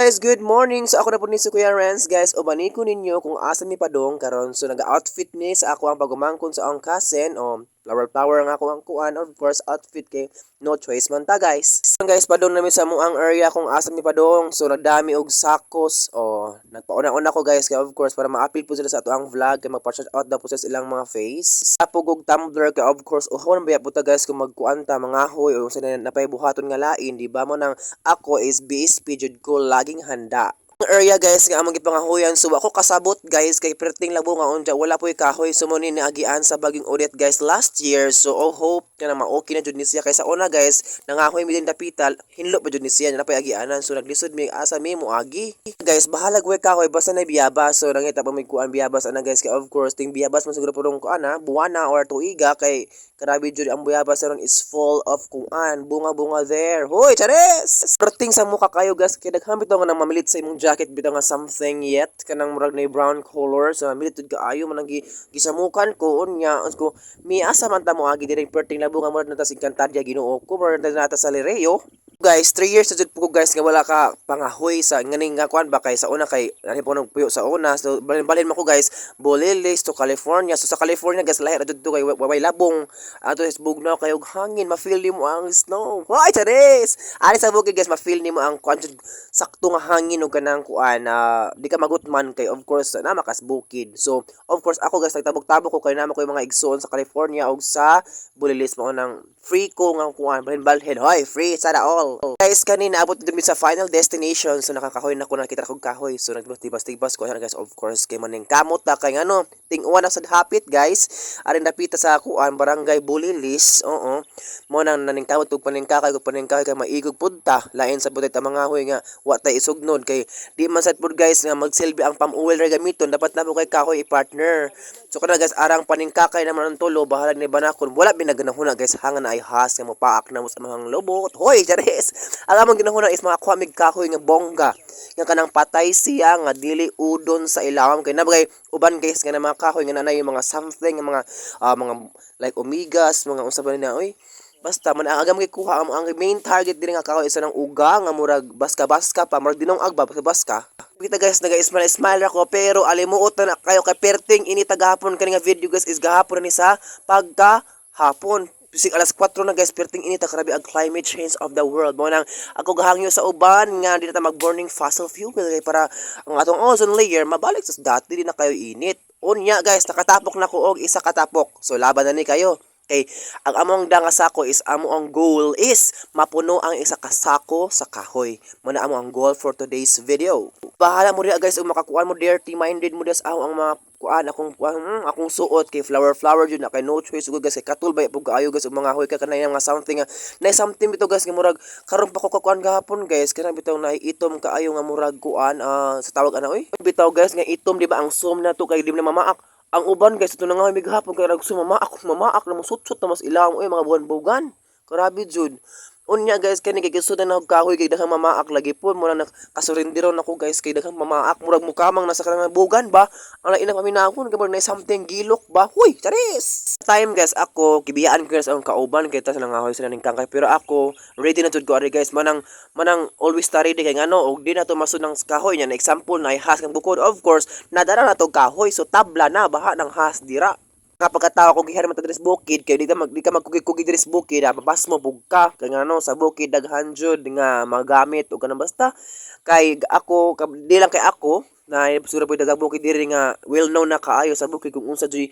Guys, good morning! So ako na po ni si Kuya Renz, guys. Ubani ko ninyo kung asa mi padong karon. So nag-outfit ni sa ako ang pagumangkon sa akong cousin. O, flower flower nga ako ang kuan. Of course, outfit kay no choice man ta, guys. So, guys, padong namin sa amuang area kung asa mi padong. So nagdami og sakos. O, nagpauna-una ko, guys, kay of course para ma-appeal po sila sa ato ang vlog kay magpa-shout out daw po sila sa ilang mga face. Apog og tumbler kay of course uhaw na baya po ta, guys, kung magkuan ta, mangahoy o sa napay buhaton nga lain, di ba? Mo nang ako is BSP jud ko, laging handa. Ang area, guys, nga among gipangahoyan, so ako kasabot, guys, kay perting labo nga unja wala po'y kahoy. So mo ni naagian sa Bagyong Odette, guys, last year. So oh, hope nga na ma-okay na jud ni siya kay sa una, guys, nangahoy mi din dapital, hinlo pa jud ni siya na napay agianan. So naglisod mi asa mi moagi, guys. Bahalag way kahoy basta na biyabas. So nangita pa may kuan biyabas ana, guys, kay of course ting biyabas man siguro purong kuan na buwana or tuiga kay grabe jud ang buyabas ron is full of kuan bunga-bunga there. Hoy, chares! Perting sa muka kayo, guys, kay daghan bitaw nga nang mamilit sa imong jacket bitaw nga something yet kanang murag na brown color. So mamilit jud kaayo man ang gisamukan ko. Unya ko miasa man ta mo agi diri, perting labo nga murag na ta sa Encantadia, Ginoo ko, murag na ta sa Lireo. Guys, 3 years na jud po ko, guys, nga wala ka pangahoy sa nganing nga kuan ba kay sa una kay ani po nagpuyo sa una. So balin-balin man ko, guys, Bulilis to California. So sa California, guys, lahi ra jud to kay way labong ato is bugnaw kayo hangin, ma-feel nimo ang snow. Hoy, charis! Ani sa bukid, guys, ma-feel nimo ang kuan jud, sakto nga hangin ug kanang kuan na di ka magutman kay of course na makas bukid. So of course ako, guys, nagtabok-tabok ko kay namo ko yung mga igsoon sa California ug sa Bulilis. Mao nang free ko nga kuan balhin-balhin. Hoy, free sana all. Guys, kanina abot dumi sa final destination. So nakakahoy na ko, nakita kog kahoy. So nagtibas-tibas ko ana, guys, of course kay maning kamot ta kay ngano ting-uwan na sad hapit, guys. Aring dapita sa kuan Barangay Bulilis. Oo. Mo nang naningkamot og paningkakay ug paningkakay kay maigog pud ta. Lain sa pud ta mga huy nga wa tay isugnod kay di man sad pud, guys, nga magsilbi ang palm oil ra gamiton, dapat na mo kay kahoy i-partner. So kana, guys, arang paningkakay naman ang tulo, bahala ni banakon. Wala binaganahuna, guys, hangan na ay has nga mopaak na mo sa mga lobot. Hoy, charis! Ang among ginahuna is makakuha mig kahoy nga bongga. Nga kanang patay siya nga dili udon sa ilawom kay nabagay uban, guys, nga na mga kahoy nga nanay yung mga something nga mga mga like omegas, mga unsa ba nila oy. Basta man ang agam gikuha ang main target diri nga kahoy isa ng uga nga murag baska-baska pa, murag dinong agba baska-baska. Kita, guys, naga-smile smile ako pero alimuot na kayo kay perting inita gahapon. Kani nga video, guys, is gahapon na ni sa pagka hapon. Bisig alas 4 na, guys, perting inita, grabe ang climate change of the world. Mo nang ako gahangyo sa uban nga di na ta mag-burning fossil fuel kay para ang atong ozone layer mabalik sa dati, di na kayo init. Unya, guys, nakatapok na ko og isa katapok. So laban na ni kayo. Kay ang among danga sako is amo ang goal is mapuno ang isa ka sako sa kahoy. Mo na amo ang goal for today's video. Bahala mo riya, guys, ug makakuan mo, dirty minded mo des ang mga kuan akong kuan, akong suot kay flower flower jud na kay no choice ug guys kay katul ba pug kaayo, guys, ug mga hoy ka kanay mga something nga na something bitaw, guys, nga murag karon pa ko kakuan gahapon, guys, kanang bitaw na itom kaayo nga murag kuan sa tawag ana oy bitaw, guys, nga itom di ba ang sum na to kay di na mamaak ang uban, guys. Ito na nga may gahapon kay rag sumamaak mamaak na mosutsot na mas ilang oy mga bugan-bugan, grabe jud. Unya, guys, kani kay gisud na kahoy kay daghang mamaak lagi po mo na kasurindiron nako, guys, kay daghang mamaak, murag mukamang nasa kanang bugan ba ang lain na paminawon kay na something gilok ba. Huy, charis! Time, guys, ako gibiyaan ko, guys, ang kauban kay ta sa nangahoy sila ning kangkay pero ako ready na jud ko ari, guys. Manang manang always ta ready kay ngano og di na to masud ng kahoy niya na example na has kang bukod, of course nadara na to kahoy, so tabla na baha ng has dira. Kapag katao ko gihan man ta diri sa bukid kay di ka magkugi-kugi diri sa bukid, ah, mabas mo bug ka kay ngano sa bukid daghan jud nga magamit ug kanang basta kay ako di lang kay ako na siguro po daghang bukid diri nga well known na kaayo sa bukid kung unsa juy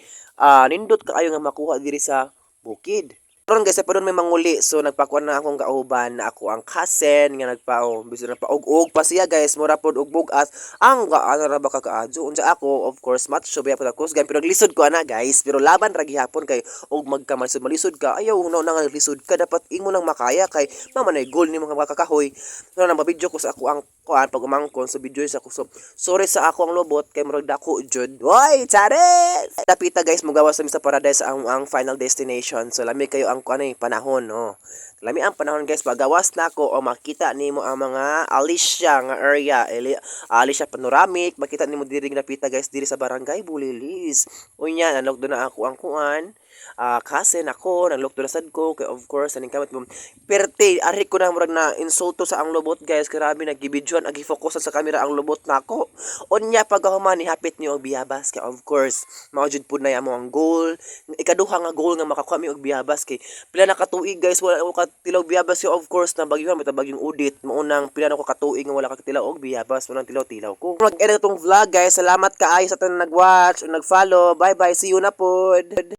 nindot kaayo nga makuha diri sa bukid. Karon, guys, pa may manguli, so nagpakuan na akong kauban na ako ang cousin nga nagpao bisan nagpaug-ug pa siya, guys, mura pod og bug-as ang gaano ra ba ka kaadyo. Unsa ako, of course macho biya pod ako pero naglisod ko ana, guys, pero laban ra gihapon kay og magka malisod malisod ka, ayaw na nga naglisod ka, dapat imo nang makaya kay mama na goal nimo nga makakahoy. So nang video ko sa ako ang kuan pag umangkon sa video sa ako, so sorry sa ako ang lobot kay murag dako jud. Hoy, chares! Dapita, guys, mugawas sa paradise ang final destination. So lami kayo ang kuan eh, panahon, no. Lami ang panahon, guys, pagawas na ako o makita nimo ang mga Alicia nga area, Alicia Panoramic, makita nimo diri nga dapita, guys, diri sa Barangay Bulilis. Unya, nanog na ako ang kuan. Cousin ako naglukto na sad ko kay of course aning kamot mo perte ari ko na murag na insulto sa ang lobot, guys. Grabe, nagibidyoan agi focus sa camera ang lobot nako. Unya pagkahuman ni hapit niyo og biyabas kay of course mao jud pud na amo ang goal, ikaduha nga goal nga makakuha mi og biyabas kay pila na ka tuig, guys, wala ko katilaw biyabas. Kay of course na bagyuhan bitaw, bagyong Odette, mao nang pila na ko katuig nga wala ka katilaw og biyabas, mao nang tilaw-tilaw ko. Mag-edit tong vlog, guys. Salamat kaayo sa tanan nag-watch o nag-follow. Bye bye, see you na pod.